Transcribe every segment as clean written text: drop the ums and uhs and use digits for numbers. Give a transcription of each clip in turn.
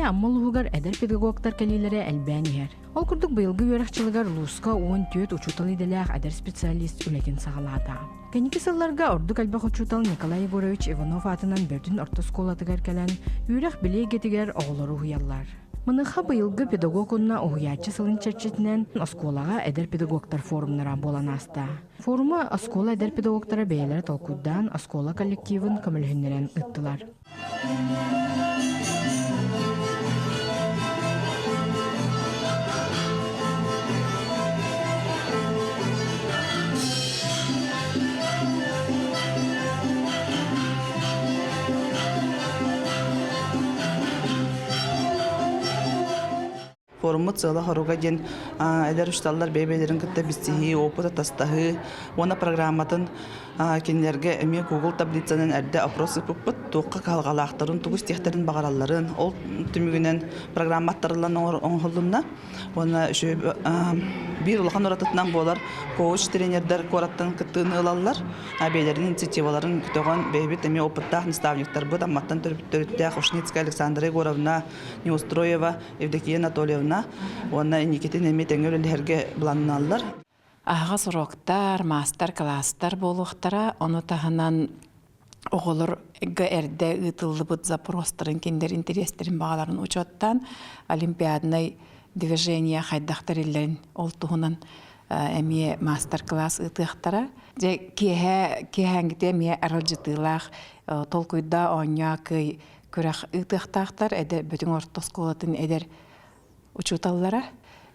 Амма улууһугар эдэр педагогтар кэлиилэрэ элбээн иһэр. Ол курдук быйылгы үөрэх дьылыгар улууска 14 учуутал идэлээх эдэр специалист үлэтин саҕалаата. Кэнники сылларга ордук элбэх учуутал Николай Егорович Иванов аатынан Бөртүн орто оскуолатыгар кэлэн үөрэх-билии эйгэтигэр оҕолору уһуйаллар. Маныаха быйылгы педагог уонна уһуйааччы сылын чэрчитинэн оскуолаҕа эдэр педагогтар форумнара буолан ааста. Форуму оскуола эдэр педагогтара бэйэлэрэ толкуйдаан оскуола коллективын көмөлөһүннэрэн ыыттылар. Форуммут сыала-соруга диэн эдэр учууталлар бэйэ-бэйэлэрин кытта билсиһии, опыт атастаһыы уонна программатын кинилэргэ эмиэ Google таблицанан эрдэ опрос ыыппыппыт, туохха кыһалҕалаахтарын, тугу истиэхтэрин баҕаралларын, ол түмүгүнэн программа аттарыллан оҥоһуллунна. Уонна биир улахан уратытынан буолар коуч-тренердэр куораттан кыттыыны ылаллар. Бэйэлэрин инициативаларын көтөҕөн бэйэбит эмиэ опыттаах наставниктарбыт Амматтан төрүттээх Ушницкая Александра Егоровна, Неустроева Евдокия Анатольевна уонна инникитин эмиэ тэҥҥэ үлэлэһэргэ былааннаналлар. Аһаҕас уруоктар, маастар-кылаастар буолуохтара. Ону таһынан оҕолорго эрдэ ыытыллыбыт запростарын, кинилэр интэриэстэрин баҕаларын учуоттаан олимпиаднай движение хайдах тэриллэрин ол туһунан эмиэ маастар-кылаас ыытыахтара. Дьэ киэһэ киэһээҥҥитэ эмиэ аралдьытыылаах толкуйдаа оонньоо кыай күрэх ыытыахтаахтар эдэр Бөтүҥ орто оскуолатын эдэр учууталлара.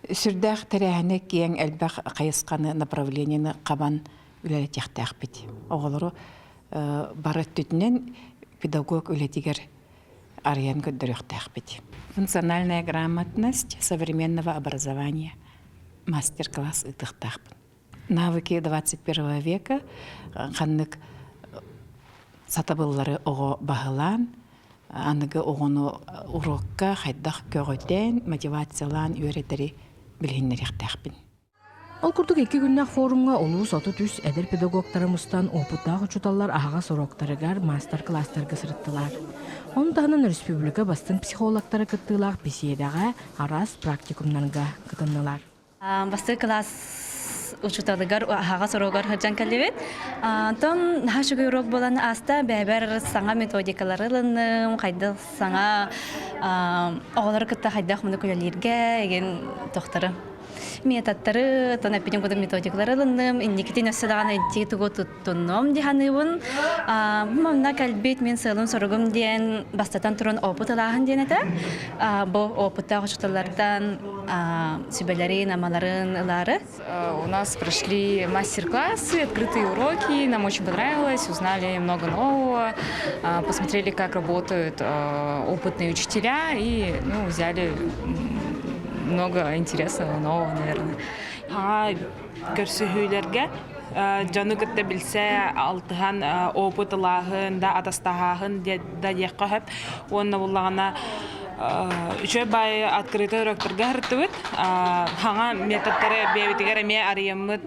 Сүрдээх тэрээһинэ киэҥ элбэх хайысханы направлениены хабан үлэлэтиэхтээхпит. Оҕолору бары өттүтүнэн педагог үлэтигэр арыйан көрдөрүөхтээхпит. Функциональная грамотность современного образования мастер-класс ыытыахтаахпын. Навыки 21 века ханнык сатабыллары оҕо баһылаан, аныгы оҕону уруокка хайдах көҕүтэн, мотивациялаан үөрэтэри билиһиннэриэхтээхпин. Ол курдук икки күннээх форумҥа улуус 33 эдэр педагогтара мустан уопуттаах учууталлар аһаҕас уруоктарыгар маастар-кылаастарга сырыттылар. Ону таһынан республика бастыҥ психологтара кыттыылаах беседэҕэ араас практикумнарга кытыннылар. Бастакы кылаас учууталыгар аһаҕас уруогар сылдьан кэллибит. Онтон наһаа үчүгэй уруок буолан ааста. Бэйэбэр саҥа методикалары ылынным, хайдах саҥа оҕолору кытта хайдах муну үлэлииргэ игин тохтору методтары, оттон эппитим курдук методикалары ылынным. Инникитин өссө даҕаны ити тугу туттуннум дии саныыбын. Манна кэлбит мин сыалым-соругум диэн бастатан туран опыт ылааһын диэн этэ. Бу опыттаах учууталлартан сүбэлэрин, амаларын ылаары. У нас прошли мастер-классы, открытые уроки, нам очень понравилось, узнали много нового, посмотрели, как работают опытные учителя и ну, взяли много интересного, нового, наверное. Көрсүһүүлэргэ дьону кытта билсэ алтыһан опыт ылааһын да атастаһааһын да диэххэ сөп уонна буллаҕына үчүгэй баайы открытый уроктарга сырыттыбыт хаҥа методтары бэйэбитигэр эмиэ арыйаммыт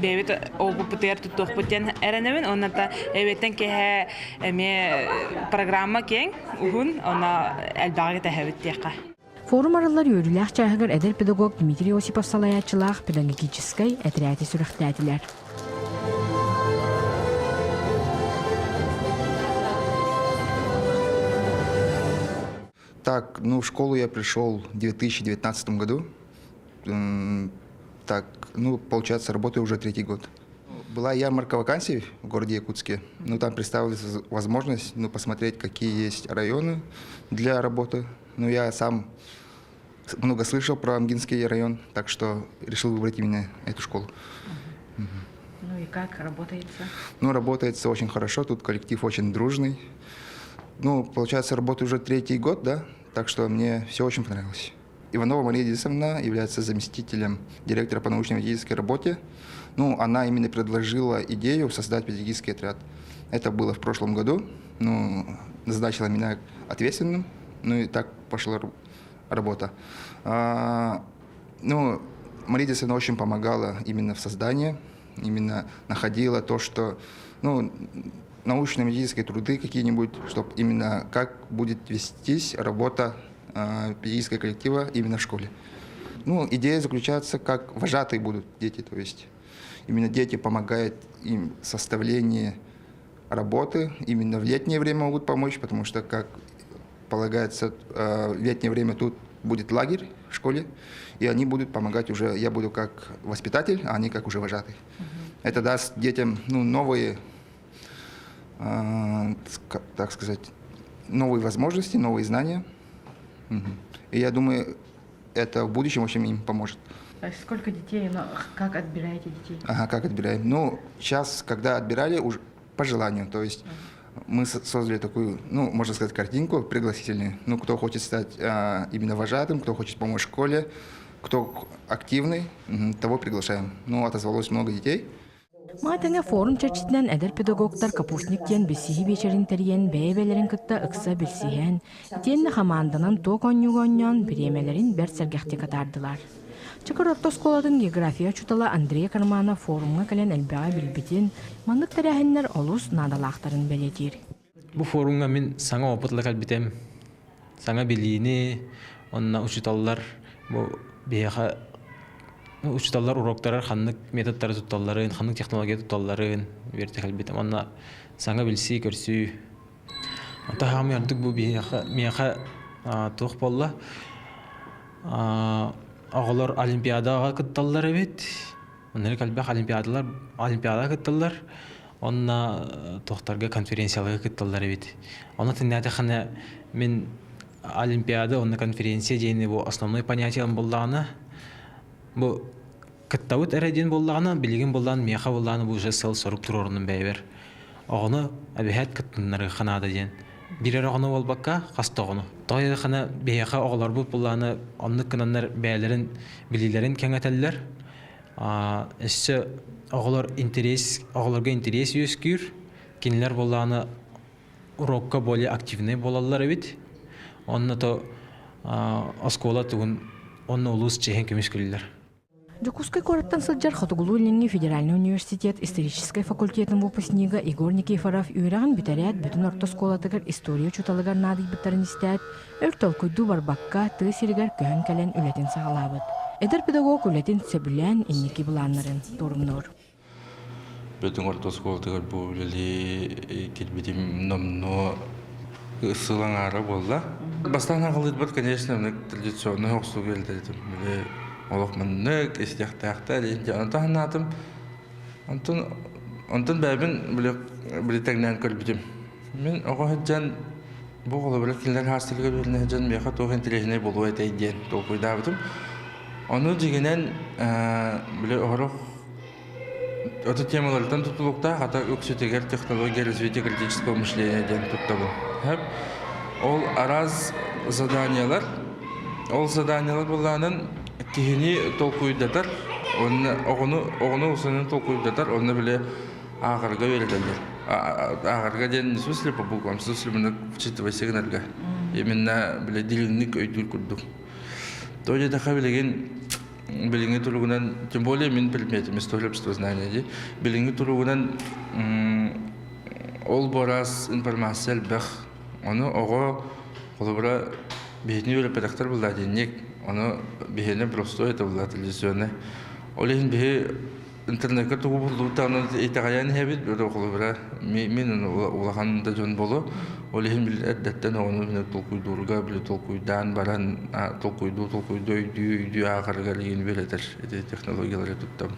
бэйэбит опыппытыгар туттуохпут диэн эрэнэбин уонна эбиэттэн киэһэ эмиэ программа киэҥ уһун онно элбэҕи кэтэһэбит диэххэ. Форум арыллар үөрүүлээх чааһыгар эдэр педагог Дмитрий Осипов салайааччылаах педагогическай этэрээти сүрэхтээтилэр. Так, ну, в школу я пришел в 2019 году. Так, ну, получается, работаю уже третий год. Была ярмарка вакансий в городе Якутске. Ну, там представилась возможность, ну, посмотреть, какие есть районы для работы. Ну, я сам много слышал про Амгинский район, так что решил выбрать именно эту школу. Ну и как работается? Ну, работается очень хорошо, тут коллектив очень дружный. Ну, получается, работаю уже третий год, да, так что мне все очень понравилось. Иванова Мария Денисовна является заместителем директора по научно-методической работе. Ну, она именно предложила идею создать педагогический отряд. Это было в прошлом году. Ну, назначила меня ответственным. Ну и так пошла работа. Ну, Мария Денисовна очень помогала именно в создании, именно находила то, что ну, научно-методические труды какие-нибудь, чтобы именно как будет вестись работа педагогического коллектива именно в школе. Ну, идея заключается, как вожатые будут дети, то есть именно дети помогают им в составлении работы, именно в летнее время могут помочь, потому что, как полагается, в летнее время тут будет лагерь в школе, и они будут помогать уже, я буду как воспитатель, а они как уже вожатые. Это даст детям, ну, новые, так сказать, новые возможности, новые знания. И я думаю, это в будущем очень им поможет. А сколько детей, но как отбираете детей? Ага, как отбираем? Ну, сейчас, когда отбирали, уже по желанию, то есть мы создали такую, ну, можно сказать, картинку пригласительную. Ну, кто хочет стать именно вожатым, кто хочет помочь школе, кто активный, того приглашаем. Ну, отозвалось много детей. Маны тэҥэ форум чэрчитинэн эдэр педагогтар Капустник диэн билсиһии биэчэрин тэрийэн бэйэ-бэйэлэрин кытта ыкса билсиһэн, итиэннэ хамаанданан туох оонньууга оонньоон бириэмэлэрин бэрт сэргэхтик атаардылар. Чакыр орто оскуолатын география учуутала Андрей Карманов форумҥа кэлэн элбэҕи билбитин, маннык тэрээһиннэр олус наадалаахтарын бэлиэтиир. Бу форумҥа мин саҥа опыт ыла кэлбитим. Саҥа билиини, онно учууталлар бу биһиэхэ учууталлар уроктарар ханнык методтары тутталларын, ханнык технология тутталларын үөрэтэ кэлбитим. Онно саҥа билсии, көрсүү. Онто хаамый ордук бу биһиэхэ миэхэ туох буолла? Оҕолор олимпиадаҕа кытталлар эбит. Онно элбэх олимпиадалар олимпиадаҕа кытталлар. Онно тохтарга конференцияларга кытталлар эбит. Онно тиннээтэххинэ мин олимпиада уонна конференция диэни бу основной понятием буоллаҕына бу кыттабыт эрэ диэн буоллаҕына билигин буоллаан миэхэ буоллаҕына бу уже сыл-сорук туруорунум бэйэбэр. Оҕону эбэһээт кыттыннарыахха наада диэн. Биир эрэ оҕону буолбакка хас да оҕону. Тоҕо диэтэххинэ биһиэхэ оҕолорбут буоллаҕына оннук гынаннар бэйэлэрин билиилэрин кэҥэтэллэр. Өссө оҕолор интэриэс оҕолорго интэриэс үөскүүр. Кинилэр буоллаҕына урокка более активнай буолаллар эбит. Онно то оскуола тугун онно улуус чиэһин көмүскүүллэр. Дьокуускай куораттан сылдьар Хотугулуу-Илиҥҥи федеральнай университет историческай факультетын выпускнига Егор Никифоров үөрэҕин бүтэрээт бүтүн орто оскуолатыгар история учууталыгар наадыйбыттарын истээт, өр толкуйдуу барбакка тыа сиригэр көһөн кэлэн үлэтин саҕалаабыт. Эдэр педагог үлэтин сөбүлээн инники былааннарын торумнуур. Бүтүн орто оскуолатыгар бу үлэлии кэлбитим номнуо сыл аҥаара буолла. Бастаан аҕалыырбар, конечно, традиционный охсууга элдэритим. Били олох маннык истиэхтээхтэр диэн ону таһыннаатым. Онтон онтон бэйэбин били били тэҥнээн көрбүтүм. Мин оҕо сылдьан бу холобура кинилэр хаастарыгар үөрэнэ сылдьан миэхэ туох интэриэһинэй буолуо этэй диэн толкуйдаабытым. Ону дьиҥинэн били оһорох Ото темалартан тутулуктаах, ата үксүтүгэр технология развития критического мышления диэн туттабын. Ол араас заданиялар, ол заданиялар буоллаанан киһини толкуйдатар, уонна оҕону оҕону усанын толкуйдатар, онно били ааҕарга үөрэтэллэр. Ааҕарга диэн не в смысле по буквам, в смысле именно вчитывайся гынарга. Именно били дириҥник өйдүүр курдук. То диэтэхэ билигин билиҥҥи туругунан, тем более мин предметим история обществознания дии, билиҥҥи туругунан ол буораас информация элбэх. Ону оҕо холобура биһини үөрэппэтэхтэр булла диэнник, ону биһини простой это булла телевизионный. Ол иһин биһи интернекка тугу буллубуттаҕына итэҕэйэн иһэбит, холобура мин улахан да дьон болу, ол иһин эрдэттэн оҕону мин толкуйдуурга били толкуйдаан баран толкуйдуу толкуйдуу өйдүү өйдүү ааҕарыгар игин үөрэтэр ити технологиялары туттам.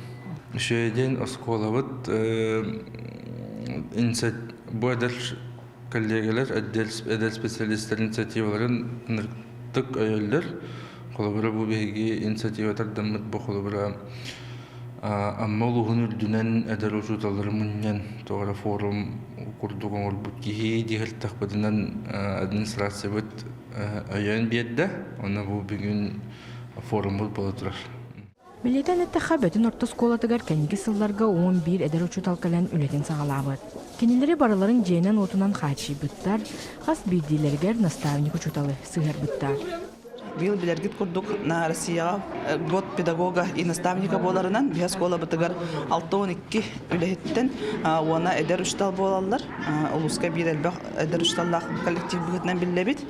Үчүгэйдиин оскуолабыт бу эдэр коллегалар эдэр специалистар инициативаларын ынырыктык өйөллөр. Холобура бу биһиги инициатива тардаммыт бу холобура Амма улууһун үрдүнэн эдэр учууталлары мунньан тоҕо эрэ форум курдук оҥорбут киһи диэхтэхпитинэн администрациябыт өйөөн биэрдэ. Онно бу бүгүн форуммут буола турар. Бэлиэтээн эттэххэ, Бөтүн орто оскуолатыгар кэнники сылларга 11 эдэр учуутал кэлэн үлэтин саҕалаабыт. Кинилэри барыларын дьиэнэн-уотунан хааччыйбыттар, хас биирдиилэригэр наставник учууталы сыһыарбыттар. Быйыл билэргит курдук Россияҕа год педагога и наставника буоларынан биһи оскуолабытыгар 62 үлэһиттэн уона эдэр учуутал буолаллар. Улууска биир элбэх эдэр учууталлаах коллектив быһыытынан биллэбит.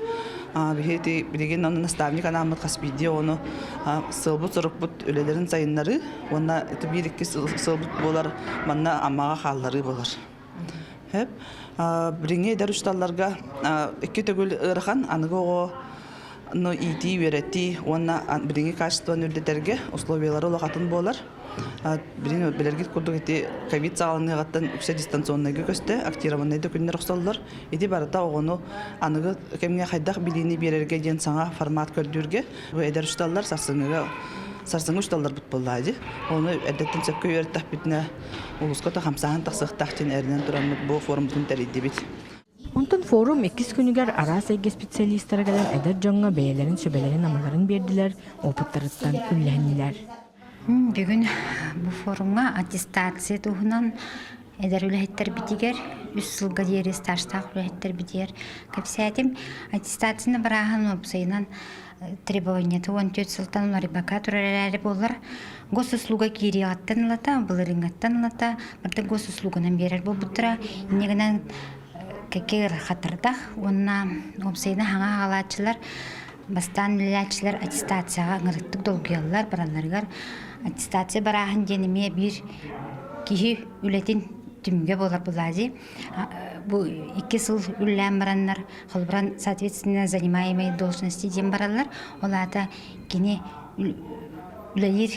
Биһи билигин ону наставник анааммыт хас биирдии ону сыалбыт-сорукпут үлэлэрин сайыннарыы уонна биир-икки сыалбыт буолар манна Аммаҕа хаалларыы буолар. Хөп. Билиҥҥи эдэр учууталларга икки төгүл ыарахан аныгы оҕо ну иитии, үөрэтии уонна билиҥҥи качествоны үрдэтэргэ условиялары улахатын буолар. Билин билэргит курдук ити ковид саҕаланыаҕыттан үксэ дистанционнайга көстө, актированнай да күннэр охсоллор. Ити барыта оҕону аныгы кэмҥэ хайдах билиини биэрэргэ диэн саҥа формат көрдүүргэ бу эдэр учууталлар сарсыҥҥыга сарсыҥҥы учууталларбыт буоллаа дии. Ону эрдэттэн сөпкө үөрэттэхпитинэ улууска да хамсааһын тахсыахтаах диэн эрэнэн тураммыт бу форуммутун тэрийдибит. Онтон форум иккис күнүгэр араас эйгэ специалистара кэлэн эдэр дьоҥҥо бэйэлэрин сүбэлэрин-амаларын биэрдилэр, опыттарыттан үллэһиннилэр. Бүгүн бу форумҥа аттестация туһунан эдэр үлэһиттэрбитигэр, үс сылга диэри стажтаах үлэһиттэрбитигэр кэпсээтим. Аттестацияны барааһын уопсайынан требованиета 14 сылтан уларыйбакка турар эрээри буоллар, госуслуга киириэҕиттэн ылата, былырыыҥҥыттан ылата барыта госуслуганан биэрэр буолбуттара. Инньэ гынан кэккэ ыарахаттардах уонна уопсайынан хаҥа аҕалааччылар бастаан үлэлээччилэр аттестацияҕа ыҥырыктык долгуйаллар баралларыгар. Аттестация барааһын диэн эмиэ биир киһи үлэтин түмүгэ буолар булази. Бу икки сыл үлэлээн бараннар холобуран соответственно занимаемые должности диэн бараллар. Ол аата кини үлэлиир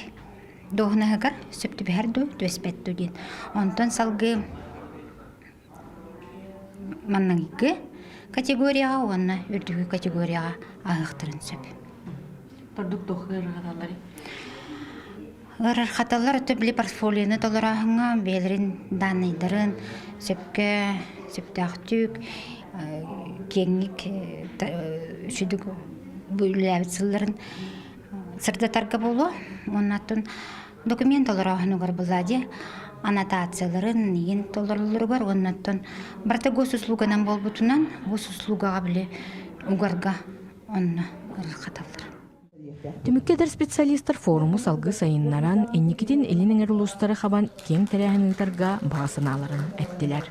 дуоһунаһыгар сөп түбэһэр дуу, түбэспэт дуу диэн. Онтон салгыы манныгы категорияҕа уонна үрдүкү категорияҕа аһыахтарын сөп. Ордук туох ыарырҕаталларый? Ыарырҕаталлар өттө били портфолионы толорооһуҥҥа бэйэлэрин дааннайдарын сөпкө, сөптөөхтүк, киэҥник үчүгдүк бу үлэлээбит сылларын сырдатарга буолуо. Уонна оттон документ толорооһунугар была дии аннотацияларын иин толороллоругар уонна оттон барыта госуслуганан буолбутунан госуслугаҕа били угарга онно ыарырҕаталлар. Түмүккэ эдэр специалистар форуму салгыы сайыннаран, инникитин илин эҥэр улуустары хабан киэҥ тэрээһин ыытарга баҕа санааларын эттилэр.